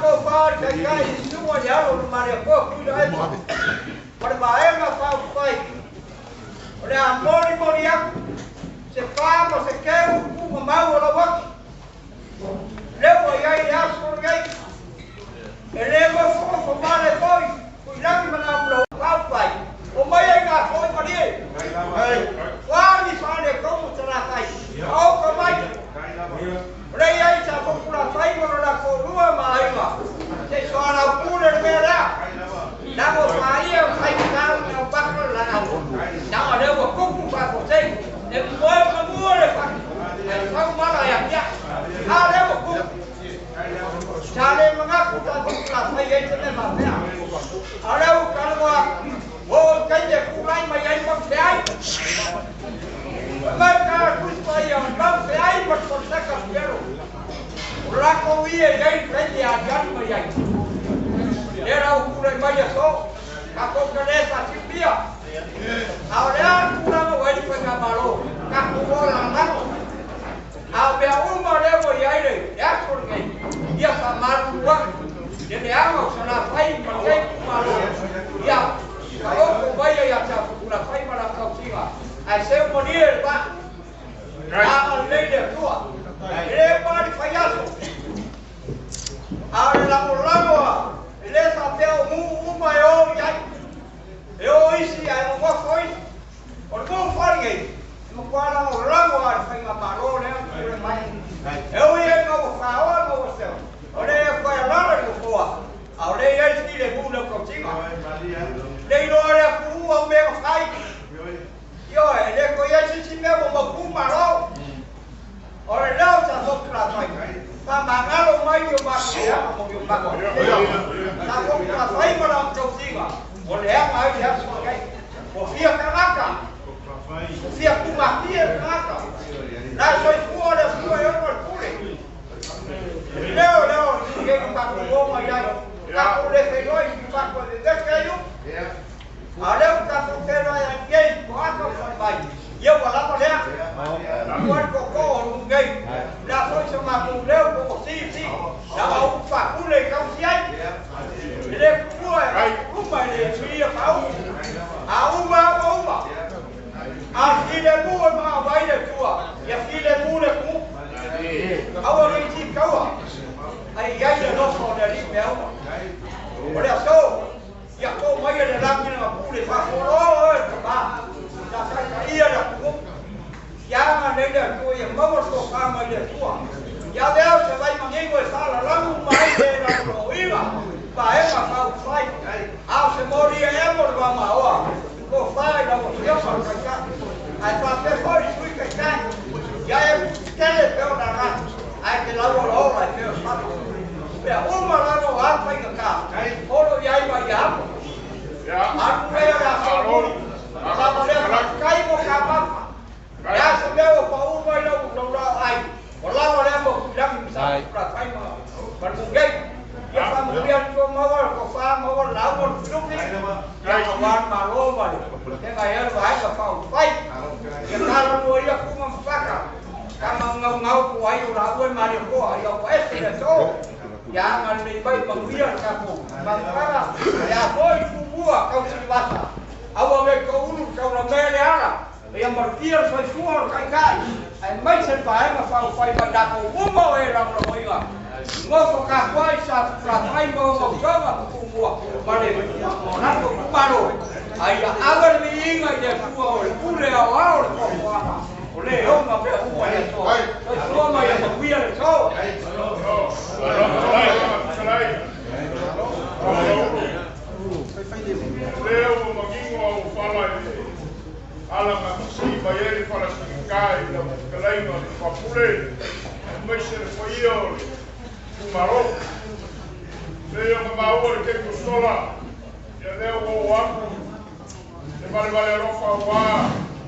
Ko pa le kai kai suwa le alo le mare ko kui le epa. O le vaega faaupufai. O le a molimoli aku se pa ma se keu tuumamau o lau aki. Lea ua i ai le aso lenei. E lē nofonofo male foi Tuilagi ma Naulou faaupufai. O mai ai gafo'i malie. O a ni faaletonu talafai. Maoka mai. O lea i ai sa fopulafai ma lo latou lua ma aiga. Se i soalaupule le mea lea. Lago faia o faigata ona aupaka le laau. Leaga o lea ua tupu faafuasei. E moe mamua le fatu. Ae sau mala e apiai. A lea ua tupu. Sa le manatu sa fopulafai ai se mea faapea. A o lea ua talanoa atu. Ua oo i taimi e tulai mai ai maufeai. Mai ka Tusi Paia o maufeai ma le Folasaka Pupelo. O latou ia e i ai le taimi e aliali mai ai. Lea la ua tulai mai aso, tatou te le faasilafia. A o le a le tulaga ua i ai le faigamalo, tatou o lagolago. A o mea uma lea ua i ai le aso lenei, ia faamalulu atu le leaga o Salafai ma lenei itumalo, ia taoto maia ia te Afutulafai ma lau tausiga, ae seu malie le vaa, leaga lelei le Atua. E le uma lava le faiaso, a o le lagolago a, e le faapea o nuu uma e o i ai. E o isi ae nonofo isi. O le nuu foi lenei, e matua lagolago lava i le faigamalo lea na tulai mai. E ui ai ina ua faoa ma ua seu, o lea e toe alaala i le nofoa, a o lea e i ai le filemu i lau tausiga. Le iloa le atunuu au mea na fai. Ioe, e le toe i ai se isi mea ua mautu malo. O le leo sa fotulafai, faamagalo mai i o matou leaga mo i o matou Sa fotulafai ma lau tausiga, o leaga ai le aso lenei. Ua fia tagata, ua fia tumatie le tagata. La e soifua le Atua e ona le pule. Leo leo i na matou o mai ai. Tatou le feiloai i matou e vevete ai upu. A o lea ua tatou feiloai ai nei i toaga o fai mai. Ia ua lava lea. Ua le tootoo o le nuu nei. O le a foi so matou leo po o si si. Leaga o upu faapule i tausi ai. E le tuua e uma e le tuia faaupu. A uma ua uma. A filemu e manao ai le Atua, ia filemu le atunuu. Aua ne i titaua, ae i ai le alofa o le Alii mea uma. O le aso, ia to mai e le lagi lana pule, faafolo oe le tama, sa taitaia le atunuu. Ia agalelei le Atua ia maua le tofa mai le Atua. Ia ave au se vai manino e faalalagu uma ai le lagolagoina vaega faaupufai. A o se moli e emo le vaomaoa, tofa i lau Afioga le Taitai. Ae faapea foi i le Sui Taitai, ia e tele pea ona agai, ae te lauolaola e pea o se fata. Mea uma lava o a faigata, olo i ai ma ia amo. Alu lea o le aso muli, lava lea faafetai mo kamama. Le a se mea ua pau mai lau lau laoai, ua lava lea mo Tuilagi ma Safotulafai ma ma le Mugei. Ia faamanuia le Atua maua le tofa maua le lauga o le Lufilufi, ia aua le Malo ma le feagai ai le Vaega Faaupufai. Ia talalua ia Tuma ma Fata, tama gaugau po o ai o laua e Malietoa, ia ua ese le aso. Ia agalelei mai manuia le tatou mafutaga, le a foi Tumua tausilivasa, aua ne i toulu le taulamea le ala. Ia malutia le soifua o le Taitai, aemaise le Vaega Faaupufai ma i latou uma o e lagolagoina. Nofo tapuai sa Futulafai ma ona usoga ma Tumua ma le latou itumalo, a ia ave le viiga i le Atua o le Pule aoao o le Toafoaga, o le ona mea uma i le aso. Soifua ma ia manuia le aso. Lea ua manino au fala i le ala na sii mai ai le fala sigika i lau fetalaiga le Papule, aemaise le paia o le itumalo. Pei ona maua le taimi ua sola, ia lea ua oo atu le valevale alofa auā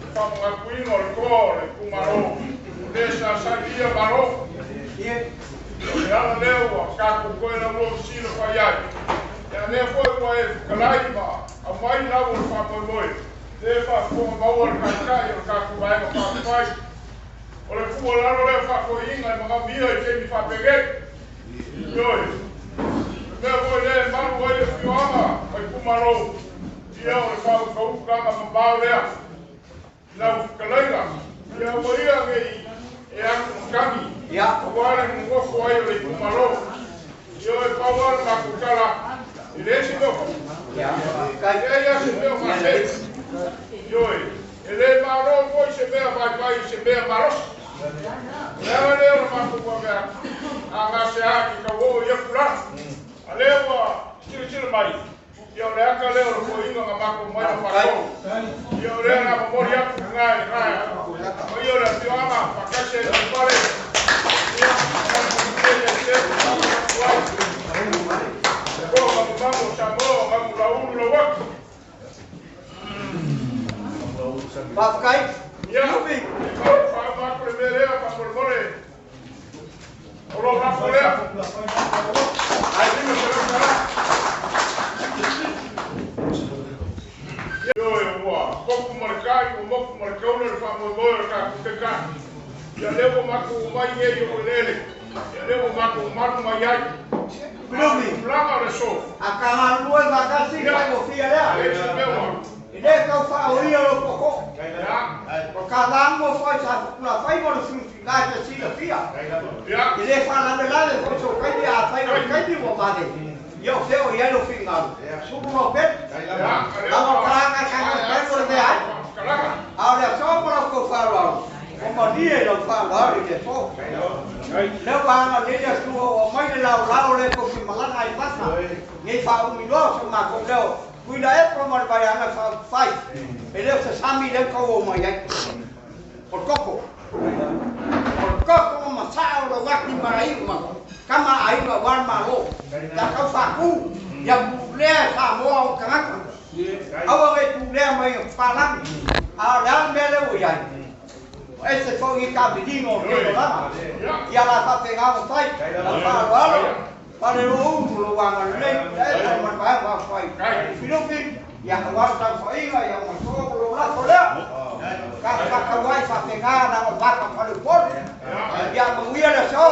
le faamanatuina o le toa o le itumalo o lē sa sailia Malo. O le ala lea ua tatou toe lauloa silafai ai, ia lea foi ua e fetalai ma aumai lau o le faamoemoe lē faafofoga maua le Taitai o le tatou Vaega Faaupufai. O le tuualalo lea faatoeaiina e manaomia i taimi faapenei. Ioe, itumalo, ia o le faukaukaga mamao lea lau fetalaiga, ia ua ia nei e atu matagi aua le nonofo ai o le itumalo. Ia o e pau lava le matou tala, e leai se mea o pau. E leai lava se mea o gase. Ioe, e le malo foi se mea vaivai i se mea malosi. O le ala lea o le matou ave atu, a gasea ke tauoo i aku lala. A lea ua silasila mai, ia o le ata lea o le foiga na matou mai o faatolu. Ia o lea na momoli atu lena i lena paia o le afioaga faatasi ai ma le fale. Ia, manuia ia te atu ai. O magumagu o Samoa, magu laulu lau atu. Faafetai. Ia, e faauma atu le mea lea, faamolemole. O lou lafo lea. Ai $500. Ioe, ua moku ma le tai, ua moku ma le taula le faamoemoe o le tatou Taitai. Ia lea ua matou omai nei o eleele, ia lea ua matou malu mai ai. A o le tulaga o le aso. A ta galulue faatasi, faigofie lea. E leai se mea ua. E le tau faaoia lou tootoo. O le tavamu foi sa tulafai mo le filifiliga e te silafia. E le faalavelave foi sou taimi, afai o le taimi ua vave, ia o fea o i ai lou finagalo. Sulu loa pele. Lava o talaga e tagai mo le meaai. A o le aso ma lau tou faaaloalo, ua malie lau faaaloalo i le aso. Lea ua agalelei le Atua ua aumai le laolao lea tou te malaga ai fata, nei faaumi loa so matou leo. Tuilaepo ma le Vaiaga Faaupufai, e le o se sami lea ua tau omai ai. O le toto. O le toto ma masaa o lau ati ma aiga ma tama a aiga aua le Malo. Ia tau faatu, ia pulea e Samoa ona tagata. Aua ne i pulea mai e papalagi. A o le a le mea lea ua i ai? Ua ese foi ni tavilino o lenei olaga. Ia la faapena ona fai, lau faaaloalo. Faleloulu lou agalelei, taepa ma le Vaega Faaupufai Lufilufi, ia aua le saofaiga, ia matou lou lafo lea. Ka ai faapena na o vaka faleupolu. Ia manuia le aso.